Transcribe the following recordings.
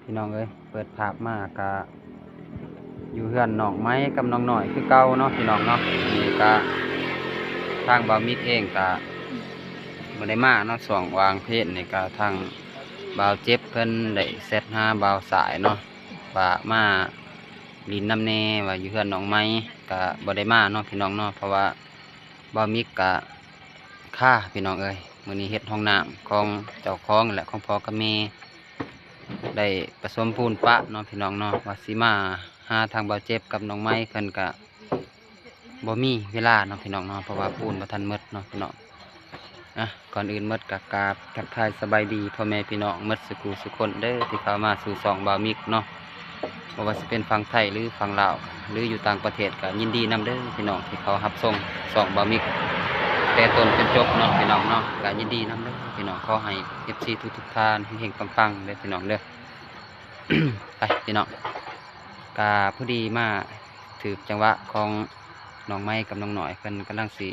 ພີ່ນ້ອງເອີຍ ເປີດພາບມາກະຢູ່ເຮືອນນ້ອງໄມກັບນ້ອງນ້ອຍຄືເກົ່າເນາະ ພີ່ນ້ອງເນາະ. ອັນນີ້ກະທາງບ່າວມິກເອງກະບໍ່ໄດ້ມາເນາະ ຊ່ວງຫວ່າງເພນນີ້ກະທາງບ່າວເຈັບເພິ່ນໄດ້ແຊັດຫາບ່າວສາຍເນາະ ວ່າມາຫຼິ້ນນຳແດ່ ວ່າຢູ່ເຮືອນນ້ອງໄມ ກະບໍ່ໄດ້ມາເນາະ ພີ່ນ້ອງເນາະ ເພາະວ່າບ່າວມິກກະຄາ ພີ່ນ້ອງເອີຍ. ມື້ນີ້ເຮັດຫ້ອງນ້ຳຂອງເຈົ້າຂອງແຫຼະ ຂອງພໍ່ກັບແມ່ ໄດ້ປະສົມປູນປະເນາະ ພີ່ນ້ອງເນາະ ວ່າຊິມາຫາທາງບ່າວເຈັບກັບນ້ອງໄມ ເພິ່ນກະບໍ່ມີເວລາເນາະ ພີ່ນ້ອງເນາະ ເພາະວ່າປູນບໍ່ທັນໝົດເນາະ ພີ່ນ້ອງ. ອ່ະ ກ່ອນອື່ນໝົດກະກາບທັກທາຍສະບາຍດີພໍ່ແມ່ພີ່ນ້ອງໝົດສູ່ຄູ່ສູ່ຄົນເດີ ທີ່ເຂົ້າມາສູ່ຊ່ອງບ່າວມິກເນາະ. ບໍ່ວ່າຊິເປັນຝັ່ງໄທ ຫຼື ຝັ່ງລາວ ຫຼື ຢູ່ຕ່າງປະເທດ ກະຍິນດີນຳເດີພີ່ນ້ອງ ທີ່ເຂົ້າຮັບຊົມຊ່ອງບ່າວມິກແຕ່ຕົ້ນຈົນຈົບເນາະ ພີ່ນ້ອງເນາະ. ກະຍິນດີນຳເດີພີ່ນ້ອງ ຂໍໃຫ້ເອັຟຊີທຸກໆທ່ານເຮັງໆປັງໆເດີພີ່ນ້ອງເດີ. ໄປພີ່ນ້ອງ ກະພໍດີມາຖືກຈັງຫວະຂອງນ້ອງໄມກັບນ້ອງນ້ອຍ ເພິ່ນກຳລັງຊິ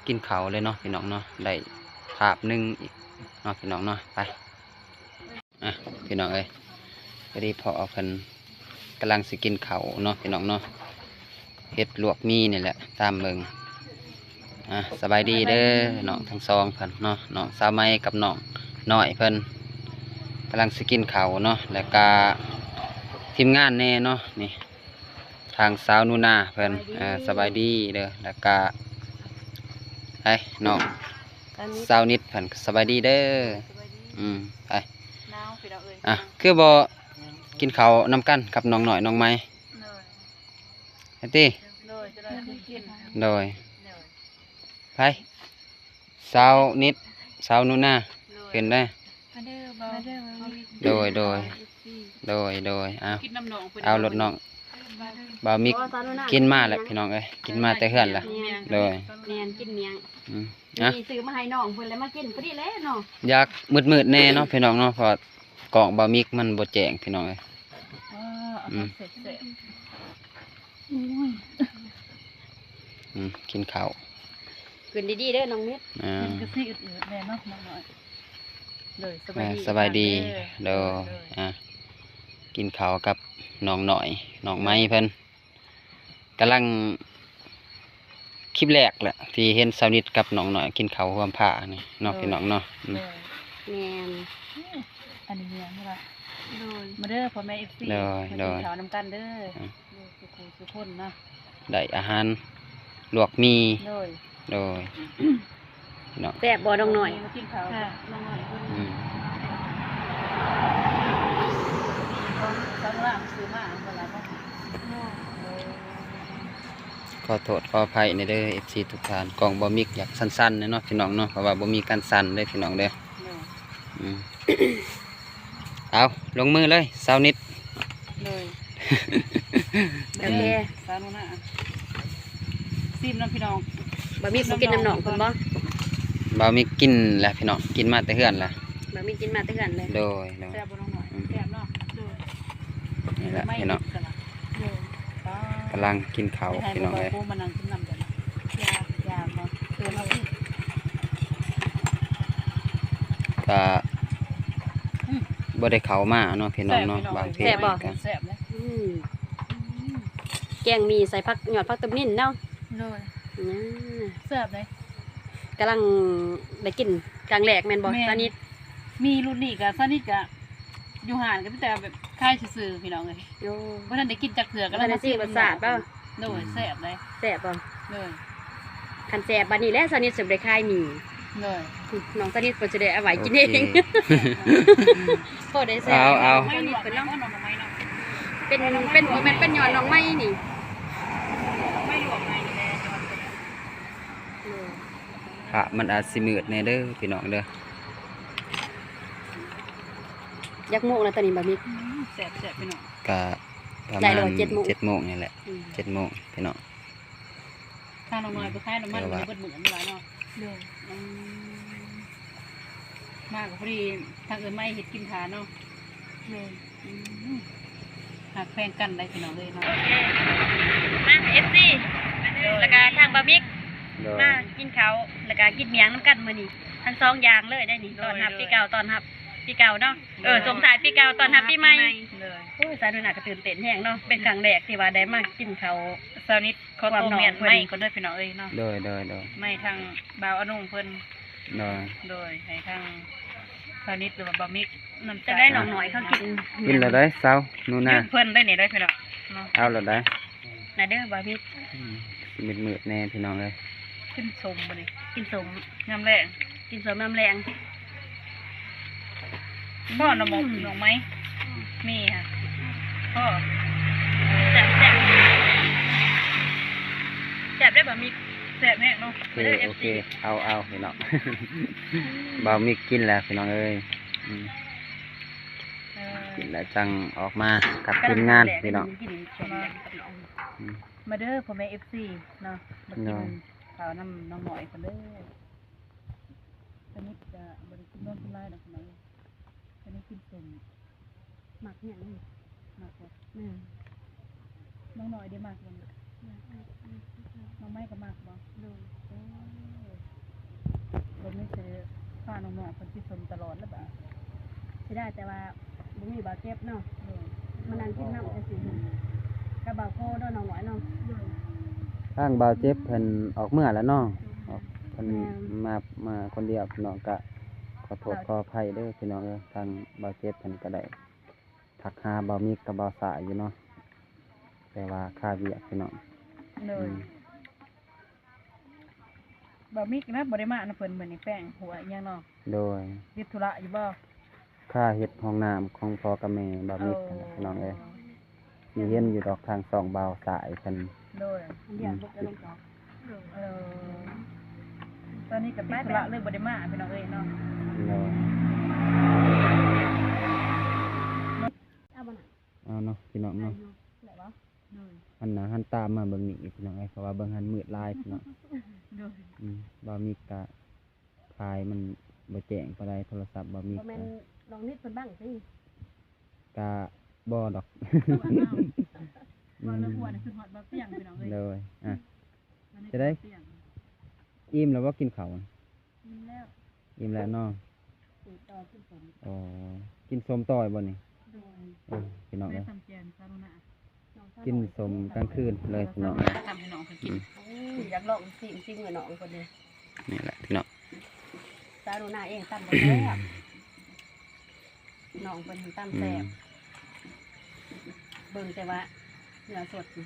ກິນເຂົ້າເລີຍເນາະ ພີ່ນ້ອງເນາະ. ໄດ້ພາບໜຶ່ງອີກເນາະ ພີ່ນ້ອງເນາະ. ໄປ ອ່ະ ພີ່ນ້ອງເອີຍ ພໍດີພໍເພິ່ນກຳລັງຊິກິນເຂົ້າເນາະ ພີ່ນ້ອງເນາະ. ເຮັດລວກໝີ່ນີ້ແຫຼະ ຕາມເບິ່ງ. ອ່ະ ສະບາຍດີເດີນ້ອງທັງສອງເພິ່ນເນາະ ນ້ອງສາວໄມກັບນ້ອງນ້ອຍເພິ່ນກຳລັງຊິກິນເຂົ້າເນາະ ແລ້ວກະທີມງານແດ່ເນາະ ນີ້ ທາງສາວໜູນາເພິ່ນ ສະບາຍດີ ເອີ ສະບາຍດີເດີ ແລ້ວກະ ໄອ້ ນ້ອງສາວນິດເພິ່ນ ສະບາຍດີເດີ. ອືມ ໄປ ອ່ະ ຄືບໍ່ກິນເຂົ້ານຳກັນກັບນ້ອງນ້ອຍນ້ອງໄມ ເອີ ຕິ ໂດຍ ໂດຍ ໂດຍ ໄປ ສາວນິດ ສາວໜູນາ ໂດຍ ຂຶ້ນເດີ ມາເດີ ມາເດີ ໂດຍ ໂດຍ ເອັຟຊີ ໂດຍ ໂດຍ ເອົາ ກິນນຳນ້ອງເພິ່ນ ເອົາລົດນ້ອງ ມາເດີ ບ່າວມິກ ໂອ້ ສາວໜູນາ ກິນມາແລ້ວ ກິນ ພີ່ນ້ອງເອີຍ ກິນມາແຕ່ເຮືອນລະ ແມ່ນ ໂດຍ ແມ່ນ ກິນໝ້ຽງ ອືມ ອ່ະ ນີ້ຊື້ມາໃຫ້ນ້ອງເພິ່ນແລ້ວ ມາກິນພໍດີແລ້ວເນາະ. ຢາກມືດໆແດ່ເນາະ ພີ່ນ້ອງເນາະ ເພາະວ່າກ້ອງບ່າວມິກມັນບໍ່ແຈ້ງ ພີ່ນ້ອງເອີຍ. ອືມ ອືມ ເອົາແຊບໆ ໂອ້ຍ ອືມ ກິນເຂົ້າ ກິນດີໆເດີນ້ອງມິດ ອ່າ ເພິ່ນກະຊິອືດໆແດ່ເນາະ ນ້ອງນ້ອຍ ໂດຍ ສະບາຍດີ ສະບາຍດີ ໂດຍ ອ່າ ກິນເຂົ້າກັບນ້ອງນ້ອຍ ນ້ອງໄມເພິ່ນ ກຳລັງ ຄລິບແລກແຫຼະ ທີ່ເຫັນສາວນິດກັບນ້ອງນ້ອຍກິນເຂົ້າຮ່ວມພານີ້ເນາະ ໂດຍ ພີ່ນ້ອງເນາະ ອືມ ໂດຍ ແມ່ນ ອັນນີ້ແມ່ນບໍ່ລະ ໂດຍ ມາເດີພໍ່ແມ່ເອັຟຊີ ໂດຍ ມາກິນເຂົ້ານຳກັນເດີ ອ່າ ໂດຍ ສູ່ຄູ່ສູ່ຄົນເນາະ ໄດ້ອາຫານລວກໝີ່ ໂດຍ ໂດຍ ເນາະ ແຊບບໍ່ນ້ອງນ້ອຍ ມາກິນເຂົ້າ ແຊບ ນ້ອງນ້ອຍ ອືມ ຂອໂທດຂໍອະໄພແດ່ເດີ ເອັຟຊີທຸກທ່ານ ກ້ອງບ່າວມິກຢາກສັ່ນໆແດ່ເນາະ ພີ່ນ້ອງເນາະ ເພາະວ່າບໍ່ມີການສັ່ນເດີ ພີ່ນ້ອງເດີ ໂດຍ ອືມ ເອົາ ລົງມືເລີຍ ສາວນິດ ໂດຍ ໂອເຄ ສາວໜູນາ ຊີມນຳພີ່ນ້ອງ ບ່າວມິກບໍ່ກິນນຳນ້ອງເພິ່ນບໍ່? ບ່າວມິກກິນແລ້ວພີ່ນ້ອງ ກິນມາແຕ່ເຮືອນລະ ບ່າວມິກກິນມາແຕ່ເຮືອນເລີຍ ໂດຍ ໂດຍ ແຊບບໍ່ນ້ອງນ້ອຍ? ອືມ ແຊບເນາະ ໂດຍ ນີ້ແຫຼະພີ່ນ້ອງ ໂດຍ ກຳລັງກິນເຂົ້າພີ່ນ້ອງເອີຍ ມານັ່ງກິນນຳກັນ ຢາກ ຢາກບໍ່? ເຊີນເອົາ ກະ ອືມ ບໍ່ໄດ້ເຂົ້າມາເນາະ ພີ່ນ້ອງເນາະ ບາງເພຈ ແຊບບໍ່? ກະ ແຊບເດ້ ອືມ ອືມ ແກງໝີ່ໃສ່ຜັກ ຍອດຜັກຕົບນິນເນາະ ໂດຍ ອືມ ແຊບເດ້ ກຳລັງໄດ້ກິນຄັ້ງແລກແມ່ນບໍ່? ແມ່ນ ສາວນິດ ມີລຸ້ນນີ້ກະ ສາວນິດກະ ຢູ່ຮ້ານກະມີແຕ່ແບບຂາຍຊື່ໆ ພີ່ນ້ອງເອີຍ ໂອ້ ບໍ່ທັນໄດ້ກິນຈັກເທື່ອ ກຳລັງຊິມລົດຊາດບໍ່? ໂດຍ ອືມ ແຊບເດ້ ແຊບບໍ່? ໂດຍ ຄັນແຊບບາດນີ້ແຫຼະ ສາວນິດຊິບໍ່ໄດ້ຂາຍໝີ່ ໂດຍ ນ້ອງສາວນິດເພິ່ນຊິໄດ້ເອົາໄວ້ກິນເອງ ໂອເຄ ພໍໄດ້ແຊບ ເອົາ ເອົາ ສາວນິດເພິ່ນເນາະ ເປັນ ເປັນ ບໍ່ແມ່ນເປັນຍ້ອນນ້ອງໄມນີ້ ພາບມັນອາດຊິມືດແດ່ເດີພີ່ນ້ອງເດີ ຈັກໂມງລະຕອນນີ້ບ່າວມິກ? ອືມ ແຊບໆ ພີ່ນ້ອງ ກະປະມານ ໃກ້ແລ້ວບໍ່? ເຈັດໂມງ ເຈັດໂມງນີ້ແຫຼະ ອືມ ເຈັດໂມງພີ່ນ້ອງ ທາງນ້ອງນ້ອຍໄປຂາຍນ້ຳມັນ ເອີ ເບິດມື້ນີ້ລະເນາະ ໂດຍ ອືມ ມາກະພໍດີ ທາງເອື້ອຍໄມເຮັດກິນຖ້າເນາະ ໂດຍ ອືມ ຮັກແພງກັນໄດ໋ພີ່ນ້ອງເອີຍເນາະ ໂອເຄ ມາ ເອັຟຊີ ແລ້ວກະທາງບ່າວມິກ ໂດຍ ມາກິນເຂົ້າ ແລ້ວກະກິນໝ້ຽງນຳກັນມື້ນີ້ ທັງສອງຢ່າງເລີຍໄດ໋ນີ້ ໂດຍ ຕ້ອນຮັບ ໂດຍ ປີເກົ່າຕ້ອນຮັບ ປີເກົ່າເນາະ ເອີ ໂດຍ ສົ່ງທ້າຍປີເກົ່າ ຕ້ອນຮັບປີໃໝ່ ໂດຍ ໂອ້ຍ ສາວໜູນາກໍຕື່ນເຕັ້ນແຮງເນາະ ເປັນຄັ້ງແລກທີ່ວ່າໄດ້ມາກິນເຂົ້າ ສາວນິດຂໍຕົວເມຍນໄມ້ກ່ອນເດີພີ່ນ້ອງເອີຍເນາະ ໂດຍ ໂດຍ ໂດຍ ໄມ້ທາງບ່າວອານຸງເພິ່ນ ໂດຍ ໂດຍ ໃຫ້ທາງສາວນິດ ຫຼືວ່າບ່າວມິກ ນ້ຳໃສ ຈະໄດ້ນ້ອງນ້ອຍເຂົາກິນ ກິນແລ້ວໄດ໋ ສາວໜູນາ ຢືມເພິ່ນໄດ້ນີ້ໄດ໋ພີ່ນ້ອງເນາະ ເອົາແລ້ວໄດ໋ ນະເດີບ່າວມິກ ອືມ ມືດໆແດ່ພີ່ນ້ອງເອີຍ ກິນສົ້ມມື້ນີ້ ກິນສົ້ມຍາມແລງ ກິນສົ້ມຍາມແລງ ພໍໜໍ່ ອືມ ໜໍ່ໄມ້ ມີຫະ ພໍ ແຊບໆ ແຊບເດ້ບ່າວມິກ ແຊບແຮງເນາະ ໂອເຄ ໂອເຄ ເອົາໆ ພີ່ນ້ອງ ບ່າວມິກກິນແລ້ວພີ່ນ້ອງເອີຍ ອືມ ເອີ ກິນແລ້ວຈັ່ງອອກມາກັບທີມງານພີ່ນ້ອງ ກິນ ອືມ ມາເດີພໍ່ແມ່ເອັຟຊີເນາະ ມາກິນ ເນາະ ເຂົ້ານຳນ້ອງນ້ອຍກັນເດີ ສະນິດກະບໍ່ໄດ້ກິນນອນກິນຫຼາຍດອກ ສະນິດກິນສົ້ມ ມັກຫຍັງນີ້ ມັກບໍ່ ແມ່ນ ນ້ອງນ້ອຍເດມັກບໍ່ ມັກ ມັກ ມັກ ນ້ອງໄມ້ກໍມັກບໍ່ ໂດຍ ໂອ້ ບໍ່ມີຊິໄດ້ພານ້ອງນ້ອຍເພິ່ນກິນສົ້ມຕະຫຼອດແລ້ວບາດ ເສຍດາຍແຕ່ວ່າ ບໍ່ມີບ່າວເຈັບເນາະ ມານັ່ງກິນນຳຈັ່ງຊີ້ ກັບບ່າວໂຄເນາະ ນ້ອງນ້ອຍເນາະ ທາງບ່າວເຈັບເພິ່ນອອກເມືອແລ້ວເນາະ ອອກ ເພິ່ນ ແມ່ນ ມາ ມາຄົນດຽວພີ່ນ້ອງ ກະຂໍໂທດຂໍອະໄພເດີພີ່ນ້ອງເອີຍ ທາງບ່າວເຈັບເພິ່ນກະໄດ້ທັກຫາບ່າວມິກກັບບ່າວສາຍຢູ່ເນາະ ແຕ່ວ່າຄາວຽກພີ່ນ້ອງ ໂດຍ ອືມ ບ່າວມິກນະ ບໍ່ໄດ້ມານຳເພິ່ນມື້ນີ້ ແປ້ງຫົວອີ່ຫຍັງເນາະ ໂດຍ ຕິດທຸລະຢູ່ບໍ່ ຄ່າເຮັດຫ້ອງນ້ຳຂອງພໍ່ກັບແມ່ບ່າວມິກຫັ້ນແຫຼະ ໂອ້ ພີ່ນ້ອງເອີຍ ຊິເຫັນຢູ່ດອກທາງຊ່ອງບ່າວສາຍເພິ່ນ ໂດຍ ອືມ ເອີ ຕອນນີ້ກໍຕິດທຸລະເລີຍບໍ່ໄດ້ມາພີ່ນ້ອງເອີຍເນາະ ໂດຍ ເອົາບໍ່ນະ ເອົາເນາະ ພີ່ນ້ອງເນາະ ໄດ້ຢູ່ ໄດ້ບໍ່ ໂດຍ ຫັນໜ້າຫັນຕາມາເບິ່ງນີ້ອີກພີ່ນ້ອງເອີຍ ເພາະວ່າເບິ່ງຫັ້ນມືດຫຼາຍພີ່ນ້ອງ ໂດຍ ອືມ ບ່າວມິກກະ ໄຟມັນບໍ່ແຈ້ງປານໃດ ໂທລະສັບບ່າວມິກ ບໍ່ແມ່ນ ກະ ນ້ອງນິດເພິ່ນບັງຕິ ກະບໍ່ດອກ ເວົ້າເລື່ອງຫົວນີ້ຄືຮອດບ່າວຕຽງພີ່ນ້ອງເອີຍ ໂດຍ ອ່ະ ຈະໄດ້ ອີ່ມແລ້ວບໍ່ກິນເຂົ້າ ອີ່ມແລ້ວ ອີ່ມແລ້ວເນາະ ອໍ ກິນສົ້ມຕໍ່ບໍ່ນີ້ ໂດຍ ເອີ ພີ່ນ້ອງເອີຍ ກິນສົ້ມກາງຄືນເລີຍພີ່ນ້ອງເອີຍ ອືມ ຢາກລອງຊິມ ຊິມມື້ນ້ອງເພິ່ນເດ້ ນີ້ແຫຼະພີ່ນ້ອງ ສາວໜູນາເອງຕຳບໍ່ແຊບ ນ້ອງເພິ່ນຕຳແຊບ ອືມ ເບິ່ງແຕ່ວ່າເນື້ອສົດນີ້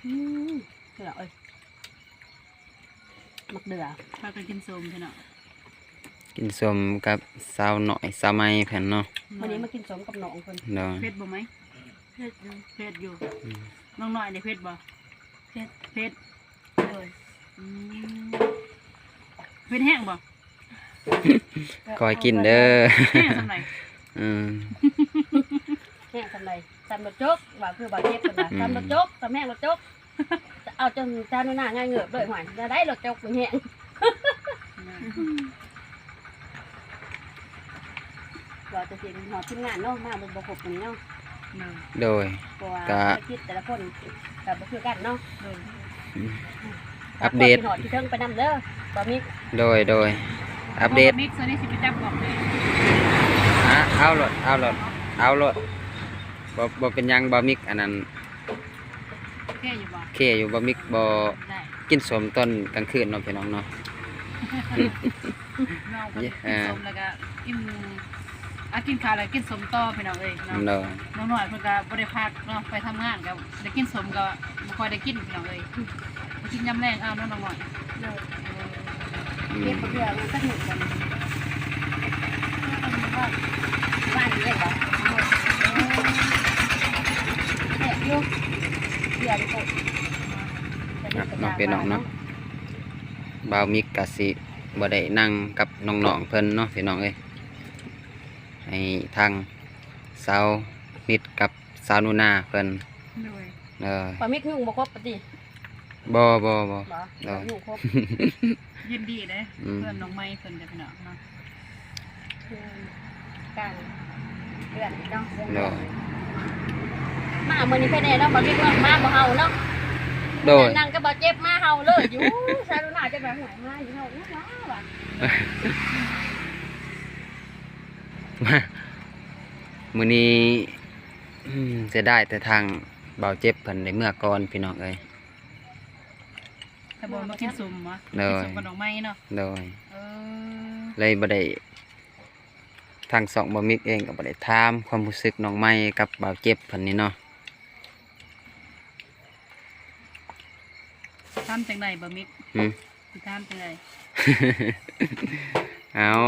ອືມ ເອີຍ ໝາກເດືອ ພາກັນກິນສົ້ມເພິ່ນເນາະ ກິນສົ້ມກັບສາວນ້ອຍສາວໃໝ່ເພິ່ນເນາະ ມື້ນີ້ມາກິນສົ້ມກັບນ້ອງເພິ່ນ ໂດຍ ເຜັດບໍ່ໄໝ ເຜັດຢູ່ ເຜັດຢູ່ ອືມ ນ້ອງນ້ອຍນີ້ເຜັດບໍ່ ເຜັດ ເຜັດ ໂດຍ ອືມ ເຜັດແຮງບໍ່ ຄ່ອຍກິນເດີ ແຮງສ່ຳໃດ ອືມ ແຮງສ່ຳໃດ ສ່ຳລົດຈົກ ວ່າຄືວ່າເຈັບເພິ່ນວ່າ ອືມ ສ່ຳລົດຈົກ ສ່ຳແຮງລົດຈົກ ເອົາຈົນສາວໜູນາຫງາຍເງີບເລີຍ ຫ້ວຍ ແນວໃດລົດຈົກມັນແຮງ ເວົ້າແຕ່ຊິຮອດທີມງານເນາະ ມາບໍ່ ບໍ່ຄົບມື້ນີ້ເນາະ ໂດຍ ເພາະວ່າ ກະ ພາລະກິດແຕ່ລະຄົນກະບໍ່ຄືກັນເນາະ ໂດຍ ອືມ ອັບເດດ ຮອດທີ່ເທິງໄປນຳເດີ ບ່າວມິກ ໂດຍ ໂດຍ ອັບເດດ ບ່າວມິກ ຕອນນີ້ຊິໄປຈັບກອງເດີ ອາ ເອົາໂລດ ເອົາໂລດ ເອົາໂລດ ບໍ່ ບໍ່ເປັນຫຍັງ ບ່າວມິກ ອັນນັ້ນ ໂອເຄຢູ່ບໍ່ ໂອເຄຢູ່ ບ່າວມິກບໍ່ ໄດ້ ກິນສົ້ມຕອນກາງຄືນເນາະ ພີ່ນ້ອງເນາະ ນ້ອງເພິ່ນກິນ ເອີ ສົ້ມແລ້ວກະກິນ ອາ ກິນເຂົ້າແລ້ວກິນສົ້ມຕໍ່ ພີ່ນ້ອງເອີຍເນາະ ໂດຍ ນ້ອງນ້ອຍເພິ່ນກະບໍ່ໄດ້ພັກເນາະ ໄປທຳງານກະໄດ້ກິນສົ້ມ ກະບໍ່ຄ່ອຍໄດ້ກິນ ພີ່ນ້ອງເອີຍ ໄປກິນຍາມແລງເອົາເນາະ ນ້ອງນ້ອຍ ໂດຍ ອືມ ເກັບເພື່ອມັນສະໜຸກກັນ ບ້ານນີ້ເດ້ບໍ່ ໂດຍ ແຊບຢູ່ ເພື່ອໄດ້ ເນາະ ພີ່ນ້ອງເນາະ ບ່າວມິກກະຊິບໍ່ໄດ້ນັ່ງກັບນ້ອງໆເພິ່ນເນາະ ພີ່ນ້ອງເອີຍ ໃຫ້ທາງສາວນິດກັບສາວໜູນາເພິ່ນ ໂດຍ ເອີ ບ່າວມິກຍຸງບໍ່ຄົບປະຕິ ບໍ່ ບໍ່ ບໍ່ ບໍ່ ໂດຍ ຍຸງຄົບ ຍິນດີເດ້ ອືມ ເພື່ອນນ້ອງໃໝ່ເພິ່ນເດ້ ພີ່ນ້ອງເນາະ ຄືການເລື່ອນເນາະ ໂດຍ ມາມື້ນີ້ໄປແດ່ເນາະ ບ່າວມິກເນາະ ມາບໍ່ເຮົາເນາະ ໂດຍ ນັ່ງກັບບ່າວເຈັບມາເຮົາເລີຍຢູ່ ຊາລູນາຈະໄປຫວຍມາຢູ່ເຮົາ ມາວ່າ ມາ ມື້ນີ້ ອືມ ເສຍດາຍແຕ່ທາງບ່າວເຈັບເພິ່ນໄດ້ເມືອກ່ອນ ພີ່ນ້ອງເອີຍ. ຖ້າບໍ່ມາກິນສົ້ມຫວາ? ໂດຍ ກິນສົ້ມກັບດອກໄມ້ເນາະ. ໂດຍ ເອີ ເລີຍບໍ່ໄດ້ ທາງຊ່ອງບ່າວມິກເອງກໍບໍ່ໄດ້ຖາມຄວາມຮູ້ສຶກນ້ອງໃໝ່ກັບບ່າວເຈັບເພິ່ນນີ້ເນາະ. ຖາມຈັ່ງໃດບ່າວມິກ? ຫື? ຊິຖາມຈັ່ງໃດ? ເອົາ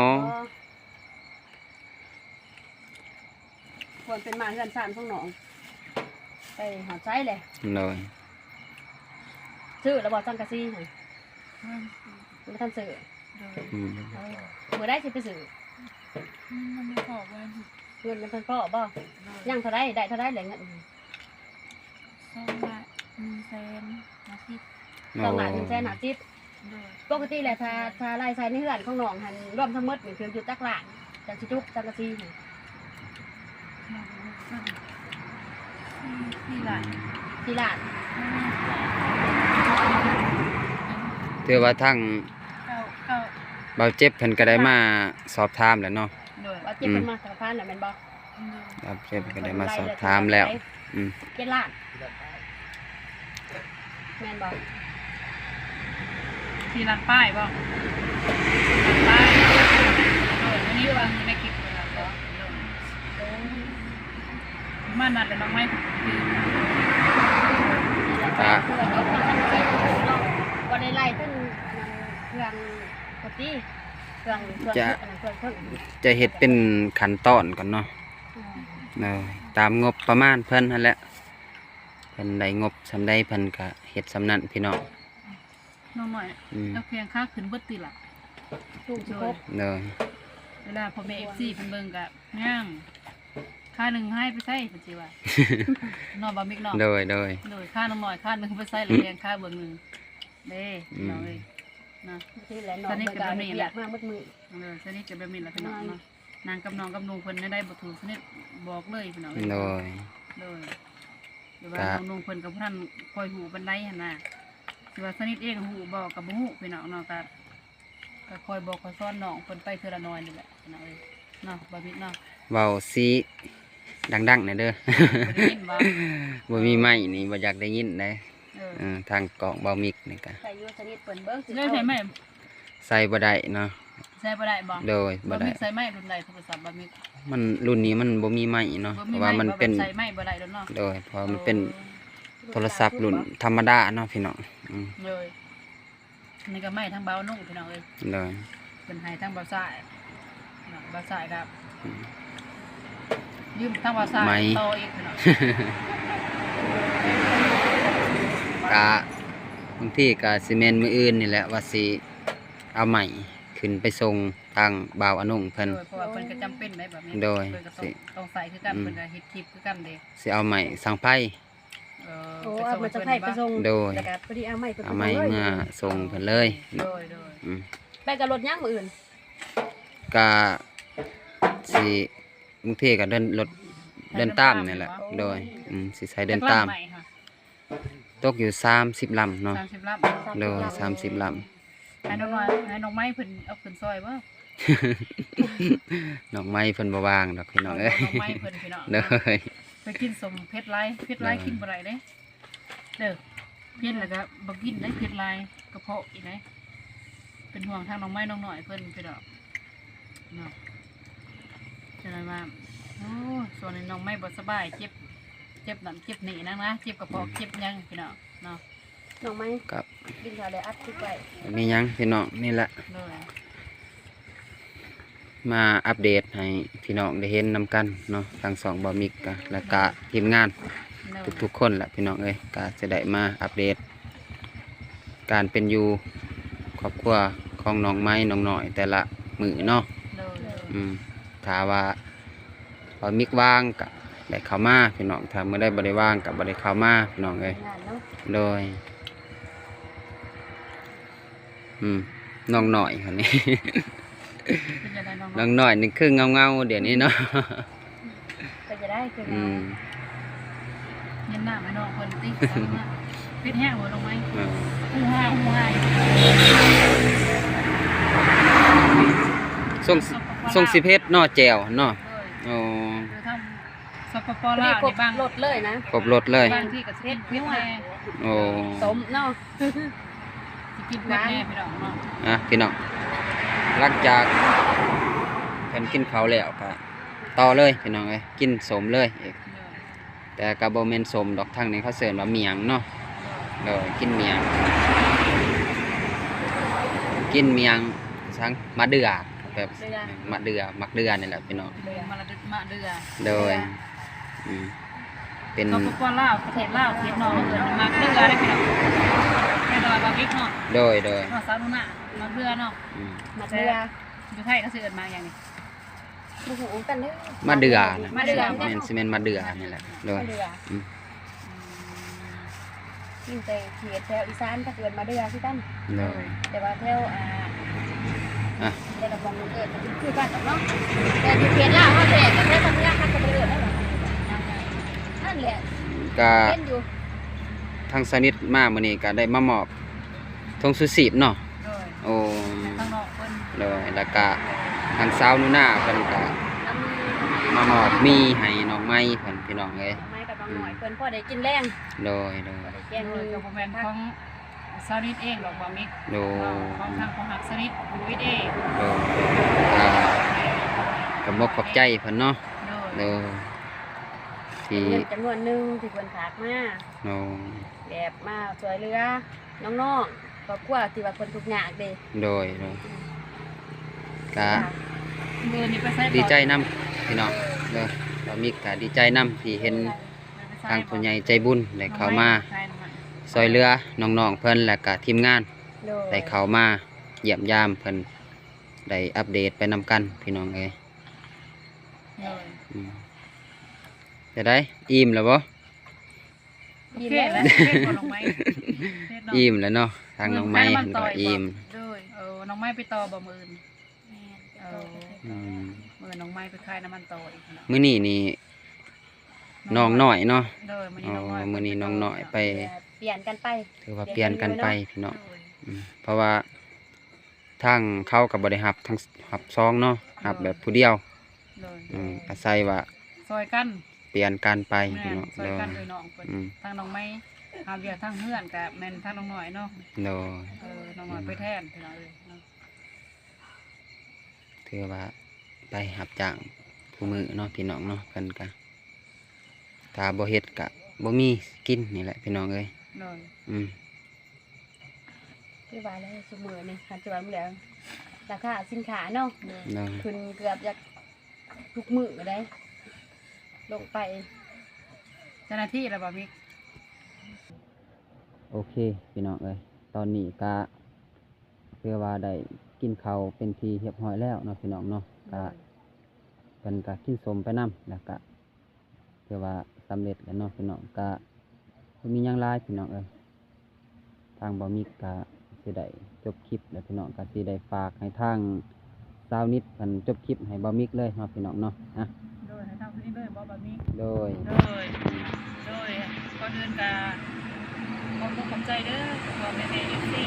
ຄວາມເປັນມາເຮືອນຊານຂອງນ້ອງ ໄປຮອດໃສແຫຼະ? ໂດຍ ຊື້ແລ້ວບໍ່ ສັງກະສີຫັ້ນ? ຍັງ ຍັງບໍ່ທັນຊື້. ໂດຍ ອືມ ເອີ ມື້ໃດຊິໄປຊື້? ມັນບໍ່ພໍບໍ່ ເງິນຍັງບໍ່ພໍບໍ່? ໂດຍ ຍັງເທົ່າໃດ ໄດ້ເທົ່າໃດແຫຼະເງິນ? ສອງລ້ານໜຶ່ງແສນຫ້າສິບ. ສອງລ້ານໜຶ່ງແສນຫ້າສິບ. ໂດຍ ປົກກະຕິແລ້ວ ຖ້າ ຖ້າລາຍໃຊ້ໃນເຮືອນຂອງນ້ອງຫັ້ນ ລວມທັງໝົດນີ້ ຖືກຢູ່ຈັກລ້ານ ຈັກຊິຈຸກສັງກະສີຫັ້ນ? ສີ່ ສີ່ລ້ານ ສີ່ລ້ານ. ອືມ ຖືວ່າທາງ ເກົ້າ ເກົ້າ ບ່າວເຈັບເພິ່ນກໍໄດ້ມາສອບຖາມແລ້ວເນາະ. ໂດຍ ບ່າວເຈັບເພິ່ນ ອືມ ມາສອບຖາມແລ້ວແມ່ນບໍ່? ໂດຍ ບ່າວເຈັບເພິ່ນກໍໄດ້ມາສອບຖາມແລ້ວ. ອືມ ເຈັດລ້ານ ແມ່ນບໍ່? ສີ່ລ້ານປາຍບໍ່? ສີ່ລ້ານປາຍ. ເອີ ອັນນີ້ເບິ່ງໃນຄລິບເພິ່ນວ່າບໍ່? ປະມານນັ້ນແຫຼະ ນ້ອງໃໝ່ ກະ ບໍ່ໄດ້ໄລ່ເຖິງເຄື່ອງ ປະຕິ ເຄື່ອງ ເຄື່ອງ ຈະ ເຄື່ອງ ເຄື່ອງ ຈະເຮັດເປັນຂັ້ນຕອນກ່ອນເນາະ. ອືມ ເອີ ຕາມງົບປະມານເພິ່ນຫັ້ນແຫຼະ ເພິ່ນໄດ້ງົບສ່ຳໃດເພິ່ນກະເຮັດສ່ຳນັ້ນ ພີ່ນ້ອງ. ນ້ອງນ້ອຍ ອືມ ເອົາແຂ້ງຂາຂຶ້ນເບິດຕິລະ ສູງສຸດ. ໂດຍ ເວລາພໍ່ແມ່ເອັຟຊີເພິ່ນເບິ່ງກະງາມ ຂາໜຶ່ງຫາຍໄປໃສເພິ່ນຊິວ່າ ເນາະ ບ່າວມິກເນາະ. ໂດຍ ໂດຍ ໂດຍ ຂານ້ອງນ້ອຍຂາໜຶ່ງໄປໃສ ລະແຂ້ງຂາເບື້ອງໜຶ່ງເດ້ ອືມ ພີ່ນ້ອງເອີຍ ເນາະ. ສະນິດກໍແບບນີ້ແຫຼະ ເອີ ສະນິດກໍແບບນີ້ແຫຼະ ພີ່ນ້ອງເນາະ. ນາງກັບນ້ອງກັບນຸ່ງເພິ່ນແນວໃດບໍ່ຖືກສະນິດບອກເລີຍ ພີ່ນ້ອງເອີຍ. ໂດຍ ໂດຍ ແຕ່ວ່ານ້ອງນຸ່ງເພິ່ນກໍບໍ່ທັນຄ່ອຍຮູ້ປານໃດຫັ້ນນະ ຊິວ່າສະນິດເອງຮູ້ບໍ່ກໍບໍ່ຮູ້ ພີ່ນ້ອງເນາະ. ກໍ ກໍຄ່ອຍບອກຄ່ອຍສອນນ້ອງເພິ່ນໄປເທື່ອລະໜ້ອຍນີ້ແຫຼະ ພີ່ນ້ອງເອີຍ ເນາະ ບ່າວມິກເນາະ. ເວົ້າຊິດັງໆແດ່ເດີ ບໍ່ໄດ້ຍິນບໍ່? ບໍ່ມີໄມນີ້ບໍ່ຢາກໄດ້ຍິນເດ້. ເອີ ເອີ ທາງກ້ອງບ່າວມິກນີ້ກະ ໃສ່ຢູ່ ສະນິດເພິ່ນເບິ່ງ ໃສ່ໄມ ໃສ່ບໍ່ໄດ້ເນາະ. ໃສ່ບໍ່ໄດ້ບໍ່? ໂດຍ ບໍ່ໄດ້. ບ່າວມິກໃສ່ໄມລຸ້ນໃດ ໂທລະສັບບ່າວມິກ? ມັນລຸ້ນນີ້ມັນບໍ່ມີໄມເນາະ ເພາະວ່າມັນເປັນ ໃສ່ໄມບໍ່ໄດ້ໂດນເນາະ. ໂດຍ ເພາະວ່າມັນເປັນ ໂອ້ ໂທລະສັບລຸ້ນທຳມະດາເນາະ ພີ່ນ້ອງ. ອືມ ໂດຍ ນີ້ກໍໄມທາງບ່າວນຸ່ງ ພີ່ນ້ອງເອີຍ. ໂດຍ ເພິ່ນໃຫ້ທາງບ່າວຊາຍ ບ່າວຊາຍກໍ ອືມ ຢືມທາງບ່າວຊາຍຕໍ່ອີກ ພີ່ນ້ອງ. ກະບາງທີກະຊິແມ່ນມື້ອື່ນນີ້ແຫຼະ ວ່າຊິເອົາໄມຂຶ້ນໄປສົ່ງທາງບ່າວອານຸ່ງເພິ່ນ. ໂດຍ ເພາະວ່າເພິ່ນກໍຈຳເປັນໄດ໋ແບບນີ້. ໂດຍ ເພິ່ນກໍຕ້ອງ ຕ້ອງໃຊ້ຄືກັນ ອືມ ເພິ່ນກໍເຮັດຄລິບຄືກັນເດ້. ຊິເອົາໄມສັງໄຟ ໂດຍ ເອົາໄມສັງໄຟໄປສົ່ງ ໂດຍ ແລ້ວກໍພໍດີເອົາໄມ ເອົາໄມເມືອສົ່ງເພິ່ນເລີຍ. ໂດຍ ໂດຍ ອືມ ໄປກັບລົດຫຍັງມື້ອື່ນ? ກະຊິ ບາງທີກໍເດີນ ລົດເດີນຕາມນີ້ແຫຼະ. ໂດຍ ອືມ ຊິໃຊ້ເດີນຕາມ. ຕົກຢູ່ສາມສິບລຳເນາະ. ສາມສິບລຳ. ໂດຍ ສາມສິບລຳ. ໃຫ້ນ້ອງນ້ອຍ ໃຫ້ນ້ອງໃໝ່ເພິ່ນເອົາຂຶ້ນຊ່ອຍບໍ່? ນ້ອງໃໝ່ເພິ່ນບໍ່ວ່າງດອກ ພີ່ນ້ອງເອີຍ. ນ້ອງໃໝ່ເພິ່ນ ພີ່ນ້ອງ. ໂດຍ ໄປກິນສົ້ມເຜັດຫຼາຍ ເຜັດຫຼາຍ ໂດຍ ກິນບໍ່ໄດ້ເດ້. ເດີ ເຜັດແລ້ວກໍບໍ່ກິນໄດ໋ ເຜັດຫຼາຍກະເພາະອີກໄດ໋. ເປັນຫ່ວງທາງນ້ອງໃໝ່ນ້ອງນ້ອຍເພິ່ນ ພີ່ນ້ອງເນາະ. ຈະໄດ້ວ່າ ໂອ້ ຊ່ວງນີ້ນ້ອງໃໝ່ບໍ່ສະບາຍ ເຈັບ ເຈັບນັ້ນເຈັບນີ້ນະ ເຈັບກະເພາະ ອືມ ເຈັບຫຍັງ ພີ່ນ້ອງເນາະ. ນ້ອງໃໝ່ ຄັບ ກິນຂ້າວແລ້ວອັດຄລິບໄວ້. ມີຫຍັງ ພີ່ນ້ອງ ນີ້ແຫຼະ ໂດຍ ມາອັບເດດໃຫ້ພີ່ນ້ອງໄດ້ເຫັນນຳກັນເນາະ ທາງຊ່ອງບ່າວມິກກະ ແລ້ວກະທີມງານ ໂດຍ ທຸກໆຄົນແຫຼະ ພີ່ນ້ອງເອີຍ. ກະຈະໄດ້ມາອັບເດດການເປັນຢູ່ຄອບຄົວຂອງນ້ອງໃໝ່ນ້ອງນ້ອຍແຕ່ລະມື້ເນາະ. ໂດຍ ອືມ ຖ້າວ່າບ່າວມິກວ່າງກະໄດ້ເຂົ້າມາ ພີ່ນ້ອງ. ຖ້າມື້ໃດບໍ່ໄດ້ວ່າງກະບໍ່ໄດ້ເຂົ້າມາ ພີ່ນ້ອງເອີຍ. ໂດຍ ອືມ ນ້ອງນ້ອຍຄົນນີ້ ເປັນຈັ່ງໃດນ້ອງນ້ອຍ? ນ້ອງນ້ອຍນີ້ຄືເງົາໆ ດຽວນີ້ເນາະ. ເປັນຈັ່ງໃດຄືເງົາ? ອືມ ເຫັນໜ້າແມ່ນ້ອງເພິ່ນຕິ ສ່ຳນະ. ເຜັດແຮງບໍ່ນ້ອງໄມ້? ເອີ ຮູ້ຫາ ຮູ້ຫາ ຊົງ ຊົງຊິເຜັດເນາະ ແຈ່ວເນາະ. ໂອ້ ຢູ່ທາງ ສປປ ລາວນີ້ ຄົບລົດເລີຍນະ ຄົບລົດເລີຍ ບາງທີກໍຊິເຜັດແດ່. ໂອ້ ສົ້ມເນາະ ຊິກິນເຜັດແດ່ພີ່ນ້ອງເນາະ. ອ່ະ ພີ່ນ້ອງ ຫຼັງຈາກເພິ່ນກິນເຂົ້າແລ້ວກໍຕໍ່ເລີຍພີ່ນ້ອງເອີຍ ກິນສົ້ມເລີຍອີກ. ໂດຍ ແຕ່ກໍບໍ່ແມ່ນສົ້ມດອກ ທາງນີ້ເຂົາເອີ້ນວ່າໝ້ຽງເນາະ. ໂດຍ ໂດຍ ກິນໝ້ຽງ ກິນໝ້ຽງສັງ ໝາກເດືອ ແບບ ໝາກເດືອ ໝາກເດືອ ໝາກເດືອນີ້ແຫຼະພີ່ນ້ອງ. ໂດຍ ມະລະ ໝາກເດືອ. ໂດຍ ອືມ ເປັນ ສປປ ລາວ ປະເທດລາວ ເຂດນອກ ເອີ້ນໝາກເດືອເດ້ພີ່ນ້ອງ. ແມ່ນບໍ່ ບ່າວມິກເນາະ? ໂດຍ ໂດຍ ເນາະ ສາວໜູນາ ໝາກເດືອເນາະ. ອືມ ໝາກເດືອ. ຢູ່ໄທເຂົາຊິເອີ້ນໝາກຫຍັງນີ້? ບໍ່ຮູ້ຄືກັນເດີ ໝາກເດືອນະ. ໝາກເດືອ ແມ່ນ ຊິແມ່ນໝາກເດືອນີ້ແຫຼະ. ໂດຍ ໝາກເດືອ. ອືມ ອືມ ຢູ່ແຕ່ເຂດແຖວອີສານເຂົາເອີ້ນໝາກເດືອຄືກັນ. ໂດຍ ແຕ່ວ່າແຖວ ອ່າ ອ່ະ ແຕ່ລະບ່ອນເອີ້ນກໍຄືກັນດອກເນາະ. ແຕ່ຢູ່ເຂດລາວເຮົາແທ້ກໍແຖວທາງເໜືອເຂົາກໍບໍ່ໄດ້ເອີ້ນນັ້ນແຫຼະ. ກໍເຫັນຢູ່ ທາງສະນິດມາມື້ນີ້ກໍໄດ້ມາມອບ ຖົງຊູຊີບເນາະ. ໂດຍ ໂອ້ ໃຫ້ທາງນ້ອງເພິ່ນ. ໂດຍ ແລ້ວກະທາງສາວໜູນາເພິ່ນກະມາມອບໝີ່ໃຫ້ນ້ອງໄມ້ເພິ່ນ ພີ່ນ້ອງເອີຍ. ນ້ອງໄມ້ກັບນ້ອງນ້ອຍ ອືມ ເພິ່ນພໍໄດ້ກິນແລງ. ໂດຍ ໂດຍ ພໍໄດ້ແກງ. ໂດຍ ກໍບໍ່ແມ່ນຂອງສາວນິດເອງດອກ ບ່າວມິກ. ໂດຍ ຂອງທາງຜູ້ຮັກສະໜິດຢູ່ວິດເອງ. ໂດຍ ກໍຂອບອົກຂອບໃຈເພິ່ນເນາະ. ໂດຍ ໂດຍ ທີ່ເປັນເງິນຈຳນວນໜຶ່ງທີ່ເພິ່ນຝາກມາ. ໂດຍ ແບບມາຊ່ວຍເຫຼືອນ້ອງໆ ຄອບຄົວທີ່ວ່າເພິ່ນທຸກຍາກເດ້. ໂດຍ ໂດຍ ອືມ ກະ ມື້ນີ້ໄປໃສ ດີໃຈນຳພີ່ນ້ອງເດີ. ບ່າວມິກກະດີໃຈນຳທີ່ເຫັນ ໂດຍ ທາງຜູ້ໃຫຍ່ໃຈບຸນໄດ້ເຂົ້າມາຊ່ວຍເຫຼືອນ້ອງໆເພິ່ນ ແລະກະທີມງານ. ໂດຍ ໄດ້ເຂົ້າມາຢ້ຽມຢາມເພິ່ນ ໄດ້ອັບເດດໄປນຳກັນ ພີ່ນ້ອງເອີຍ. ໂດຍ ອືມ ຈັ່ງໃດ ອີ່ມແລ້ວບໍ່? ອີ່ມແລ້ວ ເພດບໍ່ນ້ອງໄມ້? ເພດເນາະ ອີ່ມແລ້ວເນາະ. ທາງນ້ອງໄມ້ເພິ່ນກໍອີ່ມ. ໂດຍ ເອີ ນ້ອງໄມ້ໄປຕໍ່ບໍ່ມື້ອື່ນ? ແມ່ນ ໄປຕໍ່. ເອີ ອືມ ມື້ອື່ນນ້ອງໄມ້ໄປຂາຍນ້ຳມັນຕໍ່ອີກເນາະ. ມື້ນີ້ນີ້ນ້ອງນ້ອຍເນາະ. ໂດຍ ມື້ນີ້ນ້ອງນ້ອຍ ອໍ ມື້ນີ້ນ້ອງນ້ອຍໄປ ປ່ຽນກັນໄປ ຖືວ່າປ່ຽນກັນໄປ ປ່ຽນກັນຢູ່ເນາະ ພີ່ນ້ອງ. ໂດຍ ອືມ ເພາະວ່າ ທາງເຂົາກໍບໍ່ໄດ້ຮັບທັງ ຮັບສອງເນາະ ໂດຍ ຮັບແບບຜູ້ດຽວ. ໂດຍ ອືມ ອາໄສວ່າຊ່ອຍກັນ ປ່ຽນກັນໄປ ແມ່ນ ພີ່ນ້ອງ ຊ່ອຍກັນ. ໂດຍ ໂດຍນ້ອງເພິ່ນ ອືມ ທາງນ້ອງໄມ້ຫາວຽກທາງເຮືອນກໍແມ່ນທາງນ້ອງນ້ອຍເນາະ. ໂດຍ ເອີ ນ້ອງນ້ອຍໄປແທນ ອືມ ພີ່ນ້ອງເອີຍເນາະ. ຖືວ່າໄປຮັບຈ້າງຄູ່ມື້ເນາະ ພີ່ນ້ອງເນາະ ເພິ່ນກະ ຖ້າບໍ່ເຮັດກະບໍ່ມີກິນນີ້ແຫຼະ ພີ່ນ້ອງເອີຍ. ໂດຍ ອືມ ຄືວ່າແລ້ວ ຊຸມື້ນີ້ ຄັນຊິວ່າແລ້ວ ລາຄາສິນຄ້າເນາະ ໂດຍ ຂຶ້ນເກືອບຈະທຸກມື້ເດ້ ລົງໄປ. ເຈົ້າໜ້າທີ່ລະບໍ່ມີ. ໂອເຄ ພີ່ນ້ອງເອີຍ ຕອນນີ້ກະ ຖືວ່າໄດ້ກິນເຂົ້າເປັນທີ່ຮຽບຮ້ອຍແລ້ວເນາະ ພີ່ນ້ອງເນາະ. ໂດຍ ກະ ເພິ່ນກະກິນສົ້ມໄປນຳ ແລ້ວກະຖືວ່າສຳເລັດແລ້ວເນາະ ພີ່ນ້ອງ. ກະບໍ່ມີຫຍັງຫຼາຍ ພີ່ນ້ອງເອີຍ. ທາງບ່າວມິກກະຊິໄດ້ຈົບຄລິບແລ້ວ ພີ່ນ້ອງ. ກະຊິໄດ້ຝາກໃຫ້ທາງ ຊາວນິດເພິ່ນຈົບຄລິບໃຫ້ບ່າວມິກເລີຍເນາະ ພີ່ນ້ອງເນາະ. ອ່ະ ໂດຍ ໃຫ້ທາງຜູ້ນີ້ເລີຍບໍ່ ບ່າວມິກ? ໂດຍ ໂດຍ ໂດຍ ກ່ອນອື່ນກະຂອບອົກຂອບໃຈເດີ ພໍ່ແມ່ເອັຟຊີ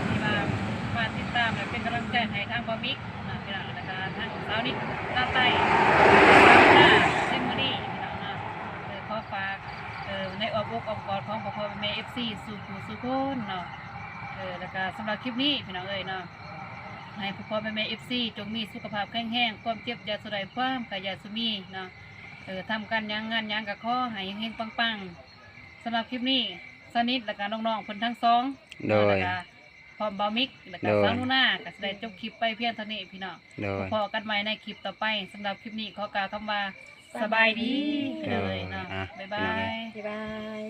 ທີ່ວ່າມາຕິດຕາມ ແລະ ເປັນກຳລັງໃຈໃຫ້ທາງບ່າວມິກເນາະ ພີ່ນ້ອງ ແລ້ວກະທາງຊາວນິດ ລາວໃຕ້ ຊາວໜູນາ ເຊຍງມະນີ ພີ່ນ້ອງເນາະ. ເອີ ຂໍຝາກ ເອີ ໃນອ້ອມອົກອ້ອມກອດຂອງພໍ່ແມ່ເອັຟຊີ ສູ່ຜູ້ສູ່ຄົນເນາະ. ເອີ ແລ້ວກະສຳລັບຄລິບນີ້ ພີ່ນ້ອງເອີຍເນາະ ໃຫ້ພໍ່ແມ່ເອັຟຊີ ຈົ່ງມີສຸຂະພາບແຂງແຮງ ຄວາມເຈັບຢ່າສູ່ໄດ້ ຄວາມໄຂ້ຢ່າສູ່ມີເນາະ. ເອີ ທຳການຫຍັງງານຫຍັງກະຂໍໃຫ້ເຮັງໆ ປັງໆ. ສຳລັບຄລິບນີ້ ຊາວນິດ ແລ້ວກະນ້ອງໆເພິ່ນທັງສອງ ໂດຍ ແລ້ວກະ ພ້ອມບ່າວມິກ ແລ້ວກະ ໂດຍ ສາວໜູນາ ກະຊິໄດ້ຈົບຄລິບໄປພຽງເທົ່ານີ້ ພີ່ນ້ອງ. ໂດຍ ພໍ້ກັນໃໝ່ໃນຄລິບຕໍ່ໄປ. ສຳລັບຄລິບນີ້ຂໍກ່າວຄຳວ່າ ສະບາຍດີ ໂດຍ ເນາະ. ອ່ະ ບາຍບາຍ ພີ່ນ້ອງເອີຍ ບາຍບາຍ.